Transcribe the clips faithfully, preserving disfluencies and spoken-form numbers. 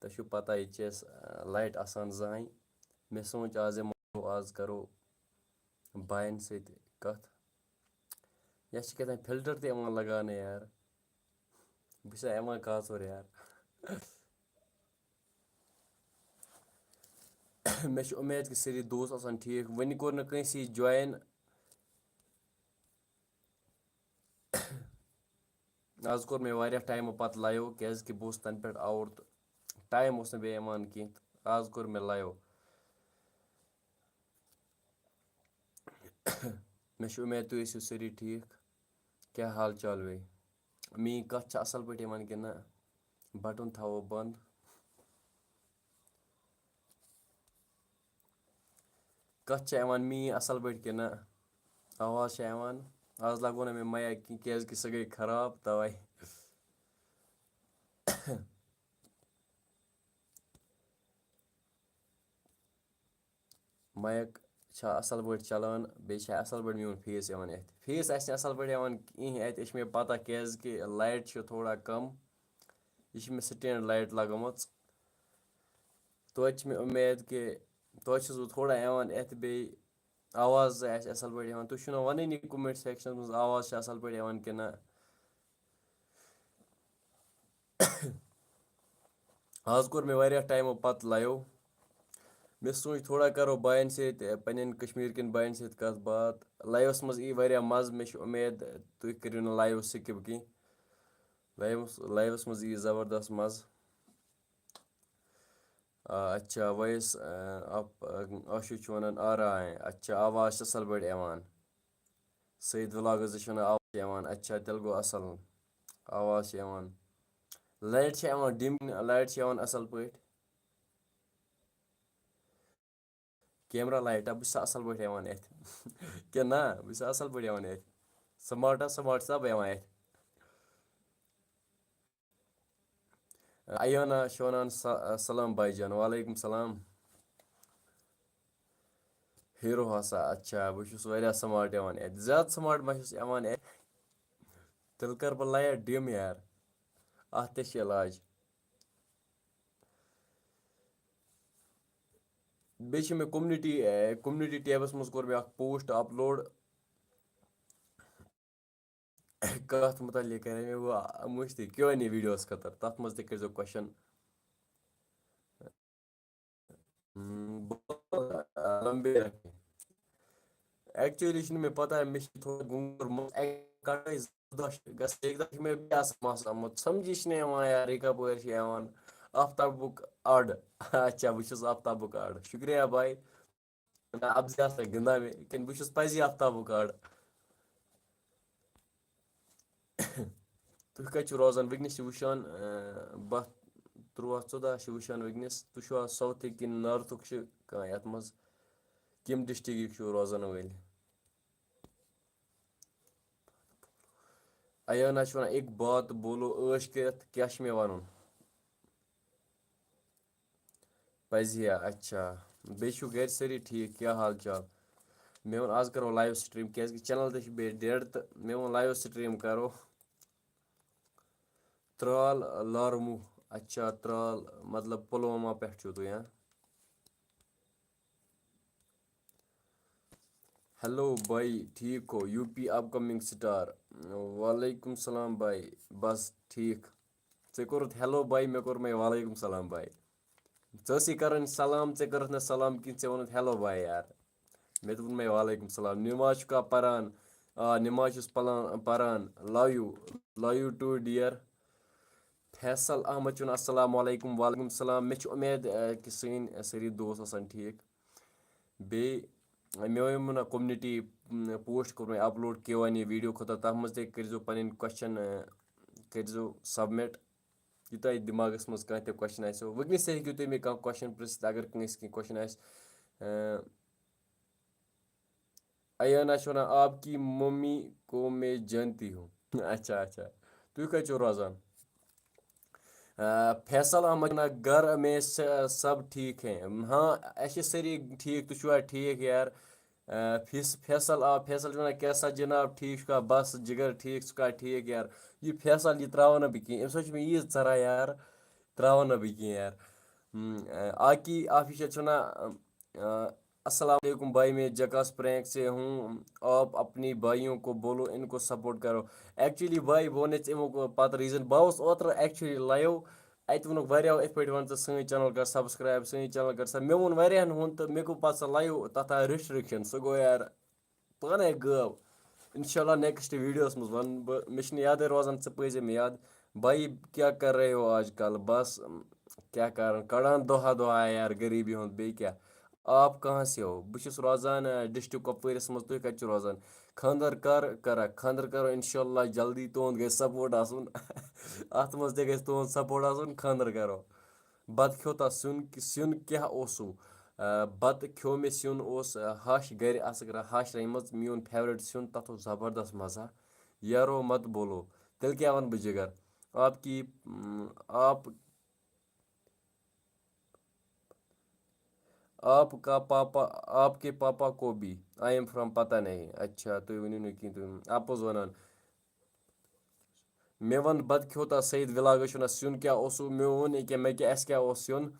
تۄہہِ چھُو پَتہ، ییٚتہِ چھِ اَسہِ، آ، light آسان زٕہٕنۍ۔ مےٚ سوٗنٛچ، آز یِمو، آز کَرو بایَن سۭتۍ کَتھ۔ یَتھ چھِ کیٛاہ تام filter تہِ یِوان لَگاونہٕ یار۔ بہٕ چھُسا یِوان کاژُر یار؟ مےٚ چھِ اُمید کہِ سٲری دوس آسَن ٹھیٖک۔ وٕنہِ کوٚر نہٕ کٲنٛسی join۔ آز کوٚر مےٚ واریاہ ٹایمہٕ پَتہٕ live، کیٛازِکہِ بہٕ اوسُس تَنہٕ پٮ۪ٹھ آوُر تہٕ ٹایم اوس نہٕ بیٚیہِ یِوان کینٛہہ، تہٕ آز کوٚر مےٚ live۔ مےٚ چھِ اُمید تُہۍ ٲسِو سٲری ٹھیٖک۔ کیٛاہ حال چال بیٚیہِ؟ میٛٲنۍ کَتھ چھِ اَصٕل پٲٹھۍ یِوان کِنہٕ نہ؟ بَٹُن تھاوو بنٛد۔ کَتھ چھےٚ یِوان میٛٲنۍ اَصٕل پٲٹھۍ کِنہٕ نہ؟ آواز چھےٚ یِوان؟ آز لاگو نہٕ مےٚ mic کینٛہہ، کیٛازِکہِ سۄ گٔے خراب، تَوَے۔ Mic چھا اَصٕل پٲٹھۍ چَلان؟ بیٚیہِ چھا اَصٕل پٲٹھۍ میون face یِوان اَتھِ؟ Face آسہِ نہٕ اَصٕل پٲٹھۍ یِوان کِہیٖنۍ اَتھِ، یہِ چھِ مےٚ پَتہ، کیٛازِکہِ light چھِ تھوڑا کَم۔ یہِ چھِ مےٚ stand light لَگٲمٕژ۔ توتہِ چھِ مےٚ اُمید کہِ توتہِ چھُس بہٕ تھوڑا یِوان اَتھِ، بیٚیہِ آواز آسہِ اَصٕل پٲٹھۍ یِوان۔ تُہۍ چھِو نہٕ وَنٲنی comment sectionَس منٛز آواز چھِ اَصٕل پٲٹھۍ یِوان کِنہٕ نہ۔ آز کوٚر مےٚ واریاہ ٹایمہٕ پَتہٕ live۔ مےٚ سوٗنٛچ تھوڑا کَرو بایَن سۭتۍ، پنٛنٮ۪ن کشمیٖر کٮ۪ن بایَن سۭتۍ کَتھ باتھ۔ Liveَس منٛز یی واریاہ مَزٕ۔ مےٚ چھِ اُمید تُہۍ کٔرِو نہٕ live skip کینٛہہ۔ Liveَس، liveَس منٛز یی زبردست مَزٕ۔ آ، اچھا، ویس، آ، آپ، آ، آشو چھُ وَنان آ رہا ہے۔ اچھا، آواز چھِ اَصٕل پٲٹھۍ یِوان۔ سعید vlogs چھِ وَنان آواز چھِ یِوان۔ اچھا، تیٚلہِ گوٚو اَصٕل۔ آواز چھِ یِوان۔ Light چھِ یِوان dim، light چھِ یِوان اَصٕل پٲٹھۍ۔ Camera light، آ، بہٕ چھُس اَصٕل پٲٹھۍ یِوان اَتھِ۔ کِنہٕ نہ؟ بہٕ چھُس اَصٕل پٲٹھۍ یِوان اَتھِ۔ Smart، آ، smart چھُسا بہٕ یِوان اَتھِ۔ ایانا چھِ وَنان، سا-، سلام بھائی جان۔ وعلیکم سلام۔ Hero ہسا، اچھا، بہٕ چھُس واریاہ smart یِوان اَتھِ۔ زیادٕ smart ما چھُس یِوان اَتھِ؟ تیٚلہِ کَرٕ بہٕ light dim یار۔ اَتھ تہِ چھِ علاج۔ بیٚیہِ چھِ مےٚ community، اے، community tabَس منٛز کوٚر مےٚ اَکھ post upload۔ کَتھ مُتعلِق کَرے مےٚ وۄنۍ مٔشتٕے، Q and A videoَس خٲطرٕ۔ تَتھ منٛز تہِ کٔرۍزیو question۔ ہم، بہٕ، آ، لمبے رکھے۔ Actually چھُنہٕ مےٚ پَتہ، مےٚ چھِ تھوڑا گوٚمُت مَس، اَکہِ دۄہ چھِ گژھان، اَکہِ دۄہ چھِ مےٚ بیٚیہِ آسان مَس آمُت۔ سَمجھی چھِنہٕ یِوان یار، یہِ کَپٲرۍ چھِ یِوان۔ آفتابُک اَڈ۔ اچھا، بہٕ چھُس آفتابُک اَڈ۔ شُکریہ بھائی۔ نہ، اَپزِ آسا گِنٛدان مےٚ، کِنہٕ بہٕ چھُس پَزی آفتابُک اَڈ؟ تُہۍ کَتہِ چھِو روزان؟ وٕنکیٚنَس چھِ وٕچھان، اَ، باہ تُرٛواہ ژۄداہ چھِ وٕچھان وٕنکیٚنَس۔ تُہۍ چھِوا southٕکۍ کِنہٕ northُک چھِ کانٛہہ یَتھ منٛز؟ کَمہِ districtٕکۍ چھِو روزان وٲلۍ؟ ایانا چھِ وَنان، "ایک بات بولو، عٲش کٔرِتھ کیٛاہ چھِ مےٚ وَنُن؟" پَزِیا، اچھا۔ بیٚیہِ چھِو گَرِ سٲری ٹھیٖک، کیٛاہ حال چال؟ مےٚ ووٚن، آز کَرو live stream، کیٛازِکہِ channel تہِ چھِ بیٚیہِ dead، تہٕ مےٚ ووٚن live stream کَرو۔ ترال لارمو، اچھا، ترال، مطلب، پُلوامہ پٮ۪ٹھ چھِو تُہۍ، ہاں؟ Hello بھائی، ٹھیٖک ہو؟ U P upcoming star۔ وعلیکم سلام بھائی، بس ٹھیٖک۔ ژےٚ کوٚرُتھ hello بھائی، مےٚ کوٚر مےٚ وعلیکم سلام بھائی۔ ژےٚ ٲسٕے کَرٕنۍ سلام، ژےٚ کٔرٕتھ نہٕ سلام کِہیٖنۍ، ژےٚ ووٚنُتھ hello بھائی یار۔ مےٚ تہِ ووٚن مےٚ وعلیکم سلام۔ نماز چھُکھا پَران؟ آ، نماز چھُس پَلان-، پَران۔ Love you، love you too dear۔ Faisal Ahmad چھُ وَنان، السلام علیکم۔ وعلیکم السلام۔ مےٚ چھِ اُمید، آ، کہِ سٲنۍ سٲری دوس آسَن ٹھیٖک۔ بیٚیہِ مےٚ ووٚنمو نہ، community، م، post کوٚر مےٚ upload Q and A video خٲطرٕ، تَتھ منٛز تہِ کٔرۍزیو پَنٕنۍ question، آ، کٔرۍزیو submit۔ یہِ تۄہہِ دِماغَس منٛز کانٛہہ تہِ question آسیو، وٕنکیٚنَس تہِ ہیٚکِو تُہۍ مےٚ کانٛہہ question پِرٛژھِتھ، اگر کٲنٛسہِ کینٛہہ question آسہِ۔ آ، ایانا چھِ وَنان، "آپ کی ممی کو میں جانتی ہوں۔" اچھا، اچھا۔ تُہۍ کَتہِ چھِو روزان؟ آ، فیصل احمد چھِ وَنان، "گھر میں س-، سب ٹھیک ہیں؟" ہاں، اَسہِ چھِ سٲری ٹھیٖک، تُہۍ چھِوا ٹھیٖک یار؟ آ، فیص-، فیصل، آ، فیصل چھِ وَنان، "کیسا جناب، ٹھیٖک چھُکھا؟" بَس جِگر ٹھیٖک، ژٕ چھُکھا ٹھیٖک یار؟ یہِ فیصل، یہِ ترٛاوَو نہٕ بہٕ کِہیٖنۍ، أمۍ سۭتۍ چھِ مےٚ ییٖژ ژَران یار، ترٛاوَو نہٕ بہٕ کِہیٖنۍ یار۔ ہم، آ، آکی آفیشل چھُ ونان، آ، السلام علیکم بھائی، میں جکاس پرینک سے ہوں، آپ اپنی بھائیوں کو بولو، ان کو سپورٹ کرو۔ ایکچولی بھائی، بہٕ وَنَے ژےٚ اَمیُک پَتہٕ ریٖزن۔ بہٕ آوُس اوترٕ ایکچولی لایِو، اَتہِ ووٚنُکھ واریاہو یِتھ پٲٹھۍ، وَن ژٕ سٲنۍ چینل کر سبسکرایب، سٲنۍ چینل کر سب۔ مےٚ ووٚن واریاہن ہُنٛد تہٕ مےٚ گوٚو پَتہٕ سُہ لایِو تَتھ آو ریسٹرکشن، سُہ گوٚو یار پانے غٲب۔ انشاءاللہ نیکسٹ ویڈیوس منٛز ونہٕ بہٕ، مےٚ چھُنہٕ یادے روزان ژٕ پٔزے مےٚ یاد۔ بھائی کیا کر رہے ہو آج کل؟ بس، ام، کیا کران، کڑان دۄہا دۄہا یار غریبی ہُنٛد، بیٚیہِ کیٛاہ؟ آپ کہاں سے ہو؟ بہٕ چھُس روزان، آ، ڈسٹرکٹ کۄپوٲرِس منٛز، تُہۍ کتہِ چھِو روزان؟ خانٛدر کر کرکھ؟ خانٛدر کرو انشاءاللہ جلدی، تُہُنٛد گژھِ سپورٹ آسُن۔ اتھ منٛز تہِ گژھِ تُہُنٛد سپورٹ آسُن، خانٛدر کرو۔ بتہٕ کھیوٚو تہ سیُن، سیُن کیٛاہ اوسوٕ؟ آ، بتہٕ کھیوٚو مےٚ، سیُن اوس، آ، ہَش گرِ، اَصٕل کَران ہَش رَنِمٕژ، میون فیورٹ سیُن، تَتھ اوس زبردست مَزٕ۔ یارو مت بولو، تیٚلہِ کیٛاہ وَنہٕ بہٕ جِگر؟ آپ کی، م، آپ، آپ کا پاپا، آپ کے پاپا کو بھی، آئی ایم فرام پتہ نہیں۔ اچھا، تُہۍ ؤنِو نہٕ کینٛہہ، تُہۍ اَپُز وَنان۔ مےٚ وَن بَتہٕ کھیوٚو تا سعید وِلاگَس چھُنہ سیُن کیٛاہ اوسوٕ؟ مےٚ ووٚن ییٚکیٛاہ مےٚ کیٛاہ، اَسہِ کیٛاہ اوس سیُن؟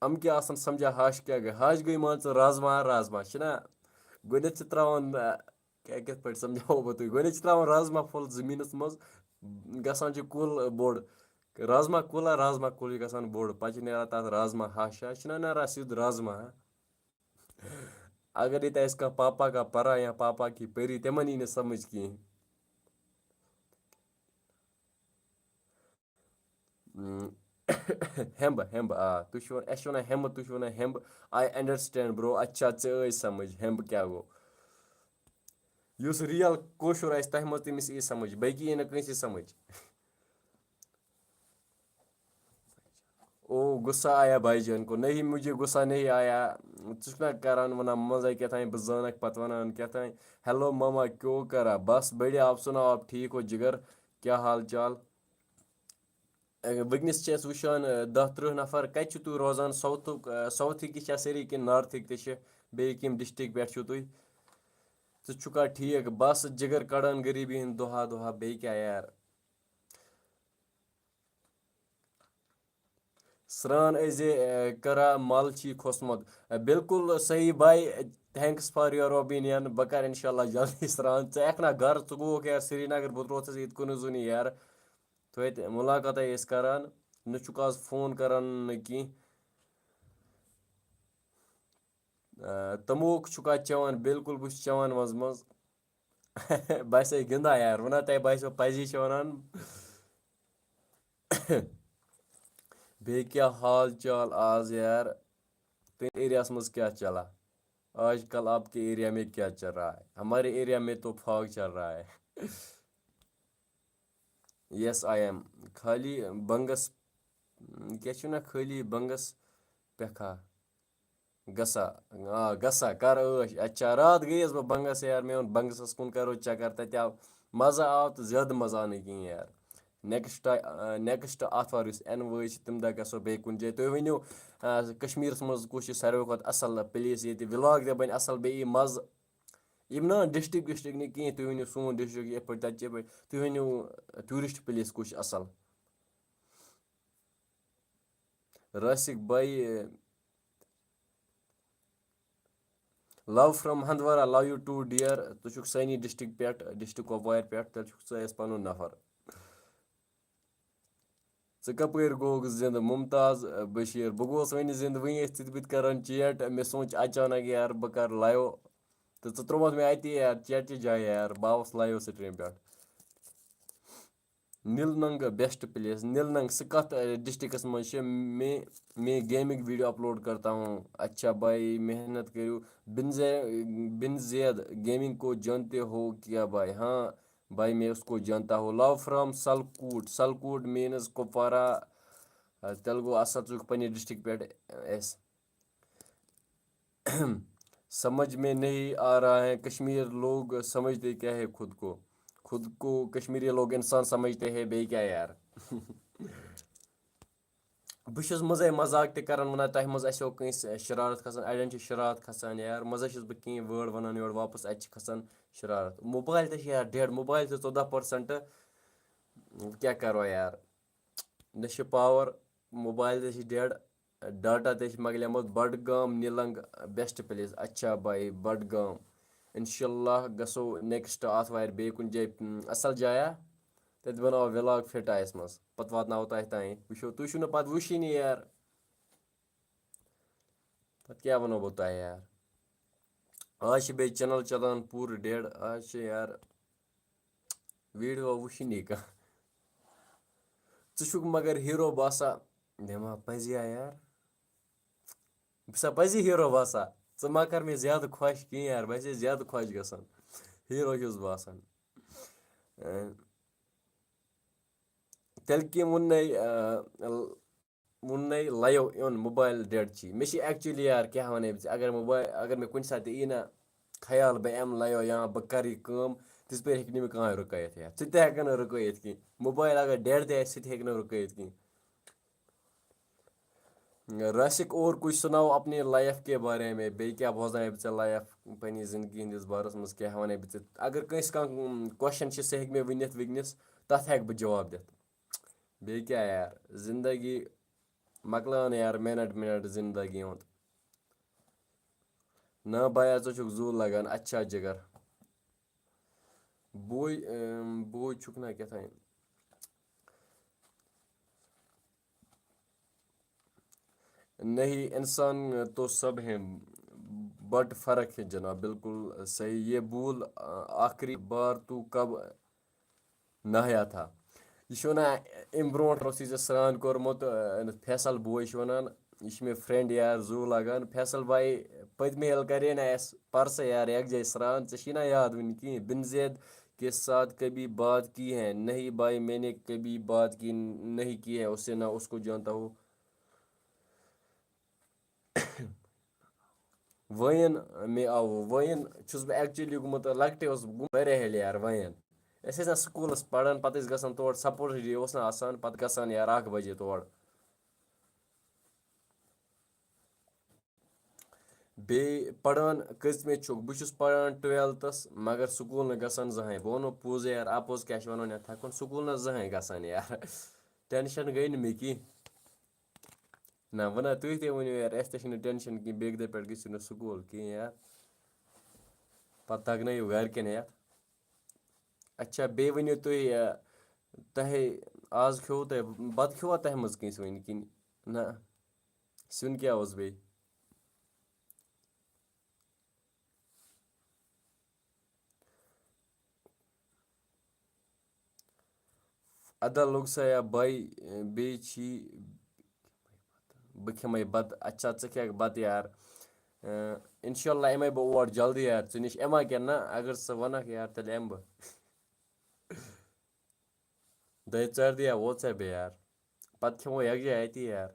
یِم کیٛاہ آسَن سَمجھان ہَش کیٛاہ گٔے؟ ہَش گٔے مان ژٕ رازما، رازما چھِنہ گۄڈٕنٮ۪تھ چھِ ترٛاوان، آ، کیٛاہ، کِتھ پٲٹھۍ سَمجھاوو بہٕ تُہۍ؟ گۄڈٕنٮ۪تھ چھِ ترٛاوان رازما پھوٚل زٔمیٖنَس منٛز، گژھان چھِ کُل بوٚڑ۔ رازما کُل ہا، رازما کُل چھُ گژھان بوٚڑ، پَتہٕ چھِ نیران تَتھ رازما ہَش ہَش، چھِنہ نیران سیوٚد رازما ہا؟ اگر ییٚتہِ آسہِ کانٛہہ پاپا کا پرا یا پاپا کی پری، تِمن یی نہٕ سمجھ کینٛہہ۔ ہم، ہیمبہٕ، ہیمبہٕ، آ، تُہۍ چھِو وَنان، اَسہِ چھِ وَنان ہیمبہٕ، تُہۍ چھِو وَنان ہیمبہٕ۔ I understand, bro. اچھا، ژےٚ ٲے سمجھ ہیمبہٕ کیٛاہ گوٚو۔ یُس real کٲشُر آسہِ، تَتھ منٛز تٔمِس یی سمجھ، باقی یی نہٕ کٲنٛسہِ سمجھ۔ او، غصہ آیا بھائی جان کو؟ نہیں، مجھے غصہ نہیں آیا۔ ژٕ چھُکھ نا کران، وَنان منٛزَے کیٛاہ تام، بہٕ زانَکھ پَتہٕ وَنان کیٛاہ تام۔ ہیلو ماما، کیوں کرا؟ بس بڑھیا، آپ سناؤ، آپ ٹھیک ہو جگر؟ کیا حال چال؟ اے، وٕنکیٚنَس چھِ أسۍ وٕچھان، اے، دَہ تٕرٛہ نفر۔ کَتہِ چھِو تُہۍ روزان؟ ساوتھُک، اے، ساوتھٕکۍ تہِ چھا سٲری کِنہٕ نارتھٕکۍ تہِ چھِ؟ بیٚیہِ کَمہِ ڈسٹرکٹ پٮ۪ٹھ چھِو تُہۍ؟ ژٕ چھُکھا ٹھیٖک؟ بس جگر کڑان غریٖبی ہِنٛدۍ دۄہا دۄہا، بیٚیہِ کیٛاہ یار؟ سرٛان ٲسۍ زِ، اے، کرا مل چھی کھوٚسمُت۔ اے، بالکل صحیح بھائی، thanks for your opinion۔ بہٕ کرٕ انشاءاللہ جلدی سرٛان۔ ژٕ یِکھ نا گرٕ، ژٕ گوٚوُکھ یار سرینگر، بہٕ تہِ روٗدُس ییٚتہِ کُنُے زوٚنٕے یار۔ توتہِ مُلاقاتَے ٲسۍ کران، نہ چھُکھ آز فون کران نہ کینٛہہ۔ آ، تموک چھُکھا چٮ۪وان؟ بالکل، بہٕ چھُس چٮ۪وان منٛزٕ منٛزٕ۔ باسے گِنٛدان یار، وَنان تۄہہِ باسیو پَزی چھِ وَنان۔ بیٚیہِ کیٛاہ حال چال آز یار؟ تُہٕنٛدِ ایریاہَس منٛز کیٛاہ چلا؟ آج کل آپ کے ایریا میں کیا چل رہا ہے؟ ہمارے ایریا میں تو فاگ چل رہا ہے۔ Yes, I am. خٲلی بنگس، کیٛاہ چھُ نہ خٲلی بنگس پٮ۪کھا؟ گژھا، آ، گژھا، کر ٲش۔ اچھا، راتھ گٔیَس بہٕ بنگس یار، مےٚ ووٚن بنگسس کُن کرو چکر، تتہِ آو مزٕ آو تہٕ زیادٕ مزٕ آو نہٕ کِہیٖنۍ یار۔ نیکسٹ، آ، نیکسٹ آتھوار یُس یِنہٕ وٲج چھِ، تَمہِ دۄہ گژھو بیٚیہِ کُنہِ جایہِ۔ تُہۍ ؤنِو، آ، کشمیٖرس منٛز کُس چھُ ساروی کھۄتہٕ اصل پلیس ییٚتہِ وِلاگ تہِ بنہِ اصل، بیٚیہِ یی مزٕ۔ یِم نہٕ ڈسٹرکٹ وسٹرکٹ نہٕ کِہیٖنۍ، تُہۍ ؤنِو سون ڈسٹرکٹ یِتھ پٲٹھۍ، تَتہِ چھِ یِتھ پٲٹھۍ۔ تُہۍ ؤنِو ٹوٗرسٹ پلیس کُس چھُ اصل؟ راسِک بھائی، love from Handwara, love you too dear۔ ژٕ چھُکھ سٲنی ڈسٹرکٹ پٮ۪ٹھ، ڈسٹرکٹ کۄپوارِ پٮ۪ٹھ، تیٚلہِ چھُکھ ژٕ اَسہِ پنُن نفر۔ ژٕ کپٲرۍ گوٚوکھ زِندٕ؟ ممتاز بشیر، بہٕ گوس وۄنۍ زِندٕ، وۄنۍ ٲسۍ ژٕ تہِ بہٕ تہِ کران چیٹ، مےٚ سوٗنچ اچانک یار بہٕ کرٕ لایو، تہٕ ژٕ ترٛوومَتھ مےٚ اَتی یار چیٹہِ جایہِ یار، بہٕ آوُس لایو سٹریٖم پٮ۪ٹھ۔ نیل ننگ بیسٹ پلیس۔ نیل ننگ، سُہ کتھ، اے، ڈسٹرکٹس منٛز چھِ؟ میں، میں گیمنگ ویڈیو اپلوڈ کرتا ہوں۔ اچھا بھائی، محنت کرو۔ بن زے-، بن زید گیمنگ کو جانتے ہو کیا بھائی؟ ہاں بھائی، میں اس کو جانتا ہوں۔ Love from سلکوٹ۔ سلکوٹ مینز کپوارہ۔ آ، تیٚلہِ گوٚو اَصٕل، ژٕ چھُکھ پننہِ ڈسٹرکٹ پٮ۪ٹھ اَسہِ۔ سمجھ میں نہیں آ رہا ہے، کشمیر لوگ سمجھتے کیا ہے خود کو؟ خود کو کشمیری لوگ انسان سمجھتے ہیں، بیٚیہِ کیٛاہ یار؟ بہٕ چھُس منٛزَے مزاق تہِ کران، وَنان تۄہہِ منٛز آسیو کٲنٛسہِ شرارت کھسان، اَڑٮ۪ن چھِ شرارت کھسان یار، منٛزَے چھُس بہٕ کینٛہہ word وَنان یورٕ واپس، اَتہِ چھِ کھسان شرارت۔ موبایل تہِ چھِ یار dead، موبایل چھِ ژۄداہ percent، کیٛاہ کرو یار؟ نہ چھِ پاور، موبایل تہِ چھِ ڈیڈ، ڈاٹا تہِ چھِ مۄکلیومُت۔ بڈگام نیلنگ بیسٹ پلیس۔ اچھا بھائی، بڈگام۔ انشاءاللہ گژھو نیکسٹ آتھوارِ بیٚیہِ کُنہِ جایہِ، م، اصل جایا۔ تتہِ بناوو ولاگ فٹ آیس منٛز، پتہٕ واتناوو تۄہہِ تام۔ وٕچھو، تُہۍ چھِو نہٕ پتہٕ وٕچھٲنی یار۔ پتہٕ کیٛاہ وَنو بہٕ تۄہہِ یار؟ آز چھِ بیٚیہِ چینل چلان پوٗرٕ ڈیڈ۔ آز چھِ یار ویٖڈیو وٕچھِنی کانٛہہ۔ ژٕ چھُکھ مگر ہیٖرو باسان۔ مےٚ ما پَزِ ہا یار؟ بہٕ چھُسا پَزی ہیٖرو باسان؟ ژٕ ما کَر مےٚ زیادٕ خۄش کِہیٖنۍ یار، بہٕ ہسا چھُس زیادٕ خۄش گژھان۔ ہیٖرو ہیوٗ باسان۔ اۭں۔ تیٚلہِ کٔمۍ ووٚن نَے، اۭں، ووٚن نَے لَیو اوٚن موبایل ڈیڈ چی؟ مےٚ چھِ ایکچُؤلی یار، کیٛاہ وَنَے بہٕ ژےٚ، اگر موبایل، اگر مےٚ کُنہِ ساتہٕ تہِ یی نہ خیال بہٕ اَمہٕ لَیو یا بہٕ کَرٕ یہِ کٲم، تِژھ پٲرۍ ہیٚکہِ نہٕ مےٚ کانٛہہ رُکٲیِتھ یار۔ ژٕ تہِ ہٮ۪کَکھ نہٕ رُکٲیِتھ کِہیٖنۍ۔ موبایل اگر ڈیڈ تہِ آسہِ، سُہ تہِ ہیٚکہِ نہٕ رُکٲیِتھ کِہیٖنۍ۔ راسِک، اور کچھ سناؤ اپنی لائف کے بارے میں۔ بیٚیہِ کیٛاہ بوزناوے بہٕ ژےٚ لایف، پننہِ زندگی ہٕنٛدِس بارس منٛز کیٛاہ وَنَے بہٕ ژےٚ؟ اگر کٲنٛسہِ کانٛہہ، اُم، کوسچن چھِ، سُہ ہیٚکہِ مےٚ ؤنِتھ وٕنکیٚنَس، تَتھ ہٮ۪کہٕ بہٕ جواب دِتھ۔ بیٚیہِ کیٛاہ یار، زندگی مۄکلاو نہٕ یار، مِنٹ مِنٹ زندگی ہُنٛد۔ نہ بایا، ژٕ چھُکھ زُو لگان۔ اچھا جگر۔ بوے، اۭں، بوے چھُکھ نا کیٛاہ تام۔ نہیں، انسان تو سب ہیں، but فرق ہے جناب۔ بالکل صحیح۔ یہ بول، آ، آخری بار تو کب نہایا تھا؟ یہِ چھُ وَنان، اَمہِ برونٛٹھ اوس یہِ ژےٚ سرٛان کوٚرمُت، آ، فیصل بوے چھُ وَنان، یہِ چھُ مےٚ فرینڈ یار، زُو لگان۔ فیصل بھائی، پٔتمہِ ہیٚلہِ کرے نہ اَسہِ پرسہٕ یار یکجاہ سرٛان، ژےٚ چھُے نہ یاد وُنہِ کِہیٖنۍ؟ بن زید کے ساتھ کبھی بات کی ہے؟ نہیں بھائی، میں نے کبھی بات کی نہیں کی ہے اس سے، نہ اس کو جانتا ہوں۔ وٲیِن مےٚ آو، وٲیِن چھُس بہٕ ایکچُؤلی گوٚمُت، لۄکٹہِ اوسُس بہٕ گوٚمُت واریاہ ہیٚلہِ یار وٲیِن۔ أسۍ ٲسۍ نہ سکوٗلَس پَران، پَتہٕ ٲسۍ گژھان تور، سپورٹس ڈے اوس نہ آسان، پَتہٕ گژھان یار اَکھ بَجے تور۔ بیٚیہِ پَران کٔژمہِ چھُکھ؟ بہٕ چھُس پَران ٹُویلتھَس، مگر سکوٗل نہٕ گژھان زٕہٕنۍ۔ بہٕ وَنو پوٚز یار، اَپوٚز کیٛاہ چھِ وَنو، نٮ۪تھ ہٮ۪کُن سکوٗل نہٕ زٕہٕنۍ گژھان یار۔ ٹینشن گٔے نہٕ مےٚ کینٛہہ۔ نہ، وَنہ تُہۍ تہِ ؤنِو یار، اَسہِ تہِ چھِنہٕ ٹینشن کینٛہہ، بیٚکہِ دۄہ پٮ۪ٹھ گٔژھِو نہٕ سکوٗل کینٛہہ یار۔ پَتہٕ دَگنٲیِو گَرِکٮ۪ن ہٮ۪تھ۔ اچھا، بیٚیہِ ؤنِو تُہۍ، یہِ، تۄہہِ آز کھیوٚوُ تۄہہِ، بَتہٕ کھیوٚوا تۄہہِ منٛز کٲنٛسہِ وٕنہِ کِنہٕ نہ؟ سیُن کیٛاہ اوس بیٚیہِ؟ ادا لوٚگ سا یا بھائی، بیٚیہِ چھی بہٕ کھٮ۪مَے بَتہٕ۔ اچھا، ژٕ کھٮ۪کھ بَتہٕ یار۔ اِنشاء اللہ یِمَے بہٕ اور جلدی یار، ژٕ نِش یِما کِنہٕ نہ؟ اگر ژٕ وَنَکھ یار، تیٚلہِ یِمہٕ بہٕ۔ دۄیہِ ژورِ دۄہہِ ووت سا بیٚیہِ یار، پَتہٕ کھٮ۪مو یَکجاہ اَتی یار۔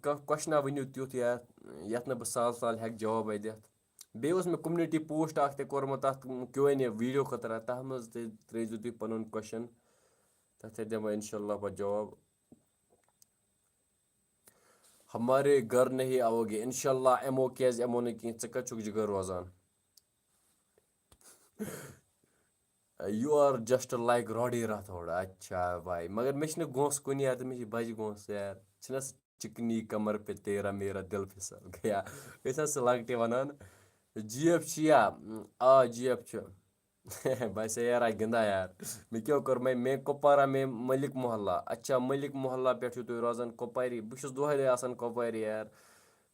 کانٛہہ کوسچنا ؤنِو تیُتھ یار، یَتھ نہٕ بہٕ سہل سہل ہٮ۪کہٕ جوابَے دِتھ۔ بیٚیہِ اوس مےٚ کوٚمنِٹی پوسٹ اَکھ تہِ کوٚرمُت، تَتھ کیو این اے ویٖڈیو خٲطرٕ، تَتھ منٛز تہِ ترٛٲیزیو تُہۍ پَنُن کوسچن، تَتھ تہِ دِمو اِنشاء اللہ پَتہٕ جواب۔ ہمارے گھر نہیں آؤ گے، انشاء اللہ یِمو، کیٛازِ یِمو نہٕ کینٛہہ، ژٕ کَتہِ چھُکھ جِگر روزان؟ You are just like Roddy Rathod۔ اچھا بھائی، مگر مےٚ چھِنہٕ گونٛسہٕ کُنہِ یار، تہٕ مےٚ چھِ بَجہِ گونٛسہٕ یار۔ چھِنہ سُہ چِکنی کمر پہ تیرا میرا دل پھسل گیا۔ أسۍ حظ چھِ لۄکٹہِ وَنان، جی ایف چھِ یا؟ آ، جی ایف چھُ۔ بس یارا گِنٛدا یار۔ مےٚ کیٛاہ کوٚر، میں، میں کپوارہ میں ملک محلہ۔ اچھا، ملک محلہ پٮ۪ٹھ چھِو تُہۍ روزان کپواری؟ بہٕ چھُس دۄہے دۄہے آسان کپوارِ یار۔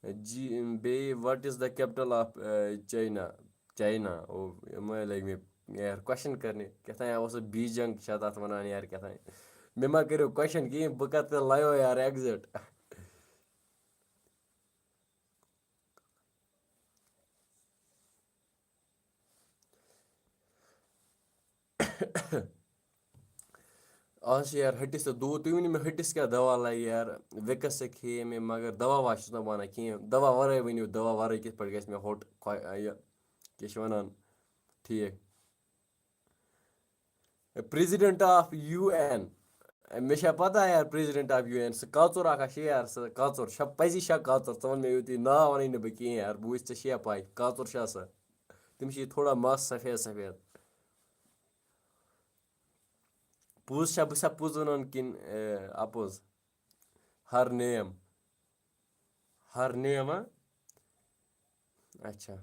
جی، بیٚیہِ what is the capital of, uh, China؟ China. او، یِمَے لٔگۍ مےٚ یار کوسچن کرنہِ۔ کیٛاہ تام اوس سُہ بیٖجنٛگ چھا تَتھ وَنان یار، کیٛاہ تام۔ مےٚ ما کٔرِو کوسچن کِہیٖنۍ، بہٕ کَتھ تہِ لایو یار ایگزِٹ۔ آز چھِ یار ہٹِس تہٕ دود۔ تُہۍ ؤنِو مےٚ، ہٹِس کیٛاہ دوا لَگہِ یار؟ وِکس ہے کھیٚیے مےٚ، مگر دوا وا چھُس نہٕ بہٕ اَنان کِہیٖنۍ۔ دوا وَرٲے ؤنِو، دوا وَرٲے کِتھ پٲٹھۍ گژھِ مےٚ ہوٚٹ، کھۄ-، یہِ، کیٛاہ چھِ وَنان، ٹھیٖک؟ President of U N۔ مےٚ چھا پتہ یار، President of U N، سُہ کاژُر اکھ ہا چھِ یار، سُہ کاژُر چھا، پزی چھا کاژُر؟ ژٕ وَن مےٚ یوتُے، ناو وَنٕے نہٕ بہٕ کِہیٖنۍ یار، بہٕ وٕچھ ژےٚ چھےٚ پَے، کاژُر چھا سُہ؟ تٔمِس چھِ یہِ تھوڑا مَس سفید سفید۔ پوٚز چھا، بہٕ چھُسا پوٚز وَنان کِنہٕ، اَ، اَپوٚز؟ ہر نیم۔ ہر نیم، ہا؟ اچھا۔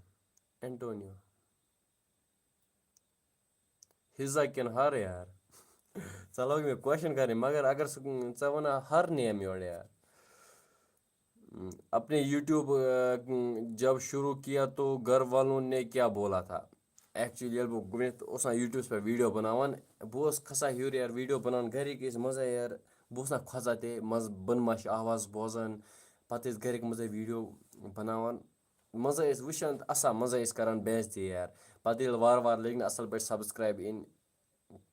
اینٹونیو۔ ہِزا کِنہٕ ہر یار؟ ژٕ لوگ مےٚ question کَرٕنۍ، مگر اگر سُہ، ژٕ وَنان ہر نیم یورٕ یار۔ اپنے YouTube، اہ، جب شروع کیا تو گھر والوں نے کیا بولا تھا؟ Actually، ییٚلہِ بہٕ گۄڈٕنٮ۪تھ اوسُس نا YouTubeس پٮ۪ٹھ video بناوان، بہٕ اوسُس کھسان ہیوٚر یار، video بناوان، گرِکۍ ٲسۍ منٛزے یار، بہٕ اوسُس نا کھۄژان تہِ، منٛزٕ بۄنہٕ ما چھِ آواز بوزان، پتہٕ ٲسۍ گرِکۍ منٛزے video بناوان، منٛزے ٲسۍ وٕچھان تہٕ اَسان، منٛزے ٲسۍ کران بے عزتی یار۔ پتہٕ ییٚلہِ وارٕ وارٕ لٔگۍ نہٕ اَصٕل پٲٹھۍ subscribe یِنۍ،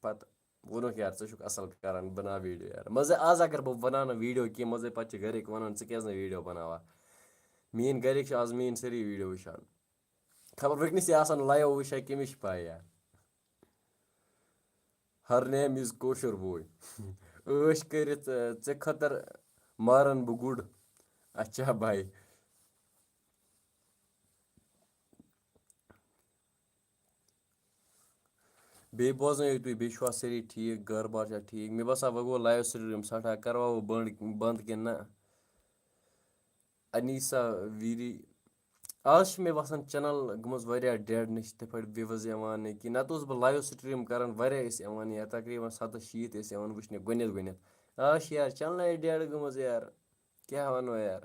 پتہٕ ووٚنُکھ، "یار، ژٕ چھُکھ اَصٕل کران، بناو video یار۔" منٛزے آز اگر بہٕ بناو نہٕ video کینٛہہ، منٛزے پتہٕ چھِ گرِکۍ وَنان، "ژٕ کیٛازِ نہٕ video بناوان؟" میٛٲنۍ گرِکۍ چھِ آز میٛٲنۍ سٲری video وٕچھان۔ خبر وٕنکیٚنَس تہِ آسان live وٕچھان، کٔمِس چھِ پَے یار۔ Her name is کٲشُر بوے۔ عٲش کٔرِتھ، ژےٚ خٲطرٕ مارن بہٕ گُر۔ اچھا بھائی۔ بیٚیہِ بوزنٲیِو تُہۍ، بیٚیہِ چھُوا سٲری ٹھیٖک، گَرٕ بار چھا ٹھیٖک؟ مےٚ باسان، وۄنۍ گوٚو live stream سٮ۪ٹھاہ، کَروا وۄنۍ بنٛد، بنٛد کِنہٕ نہ؟ انیسا ویری، آز چھِ مےٚ باسان channel گٔمٕژ واریاہ dead، نہ چھِ تِتھ پٲٹھۍ views یِوان نہ کینٛہہ۔ نَتہٕ اوسُس بہٕ live stream کَران، واریاہ ٲسۍ یِوان، یا تقریٖباً سَتَتھ شیٖتھ ٲسۍ یِوان وٕچھنہِ گۄڈٕنٮ۪تھ گۄڈٕنٮ۪تھ۔ آز چھِ یار channelٕے dead گٔمٕژ یار، کیٛاہ وَنو یار۔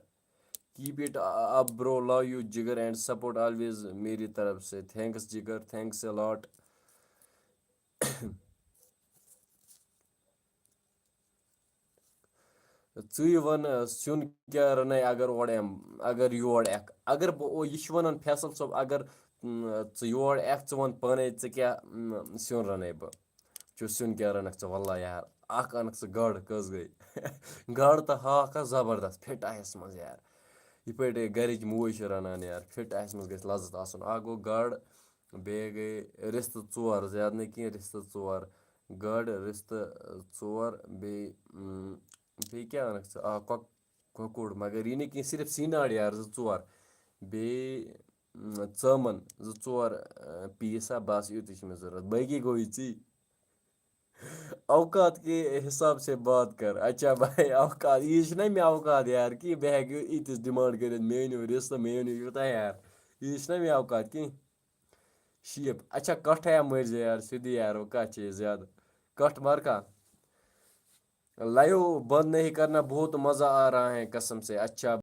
Keep it up bro, love you جِگر and support always میری طرف سے۔ Thanks جِگر، thanks a lot۔ ژٕے وَن، سیُن کیٛاہ رَنَے اگر اورٕ یِم، اگر یور یِکھ؟ اگر بہٕ او-، یہِ چھُ وَنان فیصل صٲب، اگر، اۭں، ژٕ یور یِکھ، ژٕ وَن پانَے، ژٕ کیٛاہ، اۭں، سیُن رَنَے بہٕ؟ چھُ سیُن کیٛاہ رَنَکھ ژٕ؟ وَللہ یار، اَکھ اَنَکھ ژٕ گاڈٕ، کٔژ گٔے؟ گاڈٕ تہٕ ہاکھ آسہِ زبردست، فِٹ آسٮ۪س منٛز یار۔ یِتھ پٲٹھۍ گَرِچ موج چھِ رَنان یار، فِٹ آسٮ۪س منٛز گژھِ لَذت آسُن۔ اَکھ گوٚو گاڈٕ، بیٚیہِ گٔے رِستہٕ ژور، زیادٕ نہٕ کینٛہہ، رِستہٕ ژور۔ گاڈٕ، رِستہٕ ژور، بیٚیہِ، اۭں، بیٚیہِ کیٛاہ اَنَکھ ژٕ؟ آ، کۄک-، کۄکُر، مگر یہِ نہٕ کینٛہہ، صرف سیٖناڑ یار زٕ ژور۔ بیٚیہِ، اۭں، ژامَن زٕ ژور، اۭں، piece ہا، بَس یُتُے چھُ مےٚ ضوٚرَتھ، باقٕے گوٚو یہِ ژٕے۔ اوقات کے حساب سے بات کر۔ اچھا بھائی، اوقات، یہِ چھُنہ مےٚ اوقات یار کہِ بہٕ ہٮ۪کہٕ ییٖتِس demand کٔرِتھ، مےٚ أنِو رِستہٕ، مےٚ أنِو یوٗتاہ یار۔ یہِ چھُنہ مےٚ اوقات کینٛہہ۔ شیٖپ۔ اچھا، کَٹھ ہا مٔرۍ زِ یار، سیوٚدُے یار، وۄنۍ کَتھ چھِ یہِ زیادٕ؟ کَٹھ مَرٕ کھا؟ Live بند نہیں کرنا، بہت مزہ آ رہا ہے قسم سے۔ اچھا۔